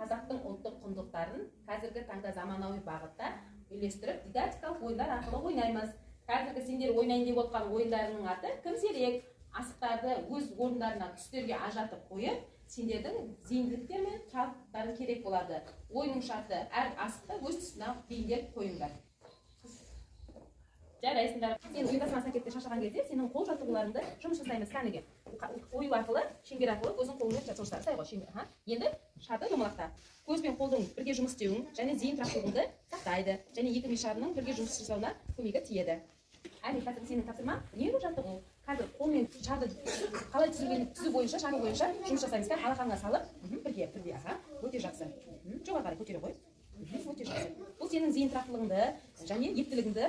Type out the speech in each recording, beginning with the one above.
Қазақтың ұлттық құндылықтарын қазіргі таңда заманауи бағытта үйлестіріп, дидактикалық ойындар арқылы ойнаймыз. Қазіргі сендер ойнайын деп отқан ойындарының аты кім зерек? Асықтарды өз орындарына түстерге ажыратып қойып, сендердің зейінділіктер мен тұрақтылықтарың керек болады. Ойынның шарты: әр асықты өз тұсына бейімдеп қойыңдар. Жарайсыңдар. Сен ұйымдасқан сакетте шаршаған кезде сенің қол жаттығуларыңды жұмыс жасаймыз. Кәніге ою арқылы, шеңбер арқылы өзің қолыңмен жаттығу жасай ғой. Шеңбер. Енді шарды домалақта. Көз бен қолдың бірге жұмыс істеуін және зейін тұрақтылығыңды сақтайды. Және екі ми шарының бірге жұмыс жасауына көмегі тиеді. Әне, қазір сенің тапсырмаң нейро жаттығу. Қазір қолмен шарды қалай түзілгенін түзу бойынша, шары бойынша жұмыс жасаймыз. Кәне, алақанға салып, бірге, бірге, аха, өте жақсы. Жоғары қарай көтере ғой. Өте жақсы. Бұл сенің зейін тұрақтылығыңды және ептілігіңді,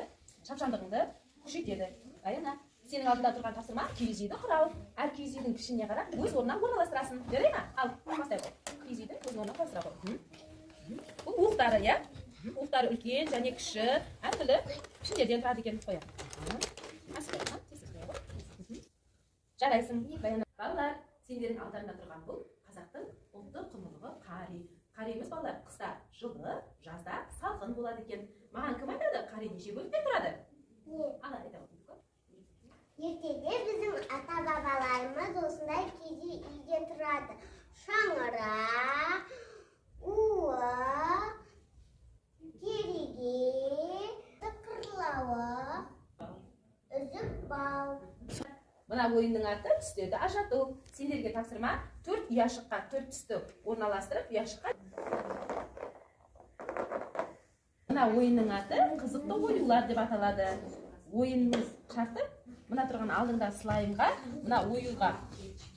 шапшаңдығыңды күшейтеді. Аяна, сенің алдында тұрған тапсырма киіз үйді құрау. Әр киіз үйдің пішініне қарап өз орнына орналастырасың. Жарай ма? Ал, бастай ғой. Киіз үйді өз орнына құрастыра ғой. Бұл уықтары, иә? Уықтары үлкен және кіші, әртүрлі пішіндерден тұрады екен. Қоя. Асық қой, тез-тез қоя ғой. Жарайсың, Баяна. Балалар, сендердің алдарында тұрған бұл қазақтың ұлттық құндылығы қар үй. Қар үйіміз, балалар, қыста жылы, жазда салқын болады екен. Маған кім айтады, қар үй неше бөліктен тұрады? Ал, айта ғой. Ертеде біздің ата-бабаларымыз осындай киіз үйде тұрады. Шаңырақ, уық, кереге, тықырлауық, үзік бау. Мына ойынның аты түстерді ажырату. Сендерге тапсырма: 4 ұяшыққа 4 түсті орналастырып, ұяшыққа. Мына ойынның аты қызықты оюлар деп аталады. Ойынның шарты: мына тұрған алдыңда слаймға, мына оюға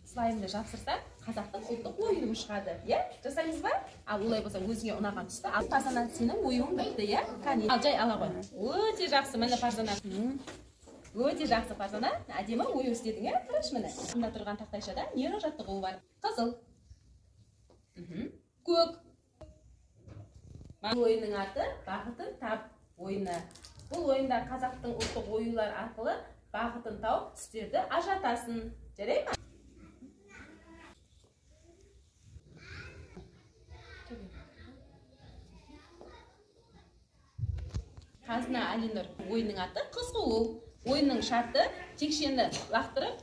слаймды жапсырсаң, қазақтың ұлттық оюы шығады. Иә? Жасаймыз ба? Ал олай болса өзіңе ұнаған түсті ал. Фарзана, сенің оюың бітті, иә? Кәне, ал жай ала ғой. Өте жақсы, міне Фарзана. Өте жақсы, Фарзана. Әдемі ою істедің, иә? Қарашы, міне. Мында тұрған тақтайшада нейро жаттығуы бар. Қызыл. Көк. Бұл ойынның аты бағытын тап ойыны. Бұл ойында қазақтың ұлттық оюлар арқылы бағытын тауып түстерді ажыратасың. Жарай ма? Қазына Әлинұр. Ойынның аты қыз қуу. Ойынның шарты: текшені лақтырып,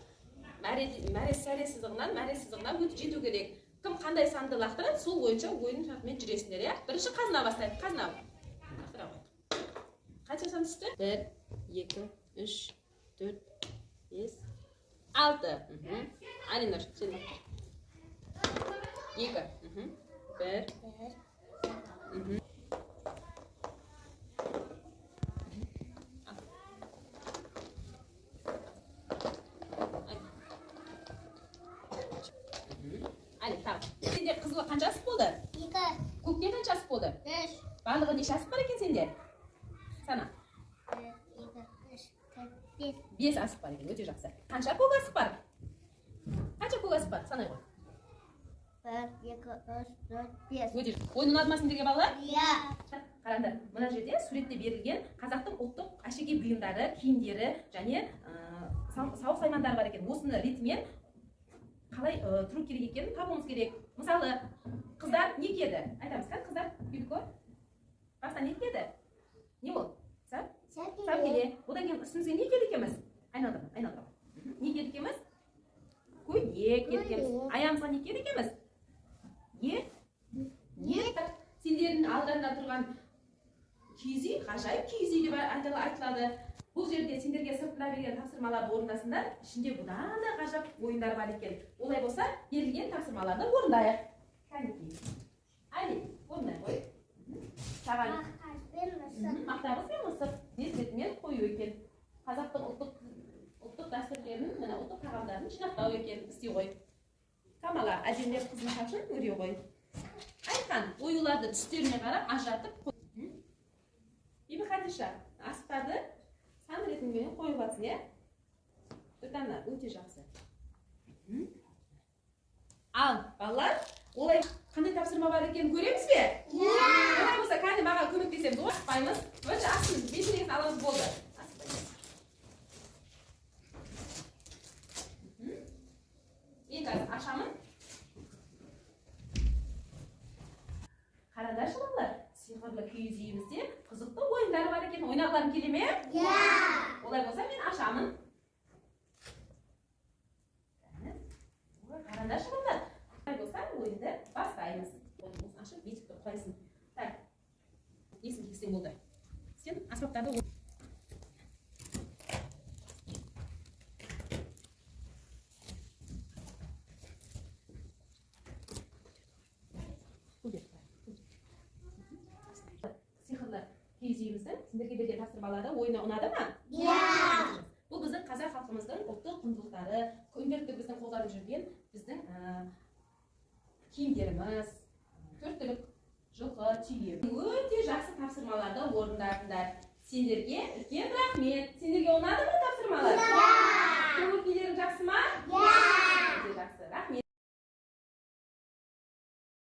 мәре сәре сызығынан, мәре сызығына өтіп жету керек. Кім қандай санды лақтырады, сол бойынша ойын шартымен жүресіңдер, иә? Бірінші Қазына бастайды. Қазына. Лақтыра ғой. Қанша сан түсті? 1, 2, 3, 4, 5, 6. Әлинұр, сен лақтыр. 2. 1. Әлі, тағы. Сенде қызылы қанша асық болды? 2. Көкте қанша асық болды? 3. Барлығы неше асық бар екен сенде? Сана. 1, 2, 3, 4, 5. 5 асық бар екен, өте жақсы. Қанша көк асық бар? Қанша көк асық бар? Санай ғой. 1, 2, 3, 4, 5. Өте жақсы. Ойын ұнады ма сендерге, балалар? Иә. Қараңдар, мына жерде суретте берілген қазақтың ұлттық әшекей бұйымдары, киімдері және сауық саймандары бар екен. Осыны ретімен қалай тұру керек екенін табуымыз керек. Мысалы, қыздар не киеді? Айтамыз, кән, қыздар үйдікі басына не киеді? Не ол? Сәукеле. Сәукеле. Одан кейін үстімізге не киеді екенбіз? Айналдырма, айналдырма. Не киеді екенбіз? Көйлек киеді екенбіз. Көйлек. Аяғымызға не киеді екенбіз? Е? Не? Сендердің алдарында тұрған киіз үй, ғажайып киіз үй деп айтылады. Бұл жерде сендерге сыртында берген тапсырмаларды орындасыңдар, ішінде бұдан да ғажап ойындар бар екен. Олай болса, берілген тапсырмаларды орындайық. Кәнекей. Әли, орындай ғой. Саған Мақтағыз бен мысық. Мақтағыз бен мысық бес ретімен қою екен. Қазақтың ұлттық дәстүрлерін, міне ұлттық тағамдарын жинақтау екен, істей ғой. Камала, әдемілеп қыздың шашын өре ғой. Айхан, оюларды түстеріне қарап ажыратып қой. Бибі Хадиша, асықтарды сан ретімен қойып жатсың, иә? Дүрдана, өте жақсы. Ал, балалар, олай қандай тапсырма бар екенін көреміз бе? Иә. Олай болса, кәне маған көмектесеміз. Асықпаймыз. Бірінші астын бетінен аламыз, болды. Асықпаймыз. Мен қазір ашамын. киіз үйімізде қызықты ойындар бар екен. Ойнағыларың келе ме? Иә. Олай болса, мен ашамын. Ой, қараңдаршы, балалар. Олай болса, ойынды бастаймыз. Ойынымызды ашып, бесікті құрайсың. Так, несін кигізсең болды. Сен аспаптарды. Көтер. Сиқырлы киіз үйіміздің сендерге берген тапсырмалары, ойыны ұнады ма? Иә. Бұл біздің қазақ халқымыздың ұлттық құндылықтары, күнделікті біздің қолданып жүрген біздің киімдеріміз, төрт түлік, жылқы, түйе. Өте жақсы тапсырмаларды орындадыңдар. Сендерге үлкен рахмет. Сендерге ұнады ма тапсырмалар? Иә.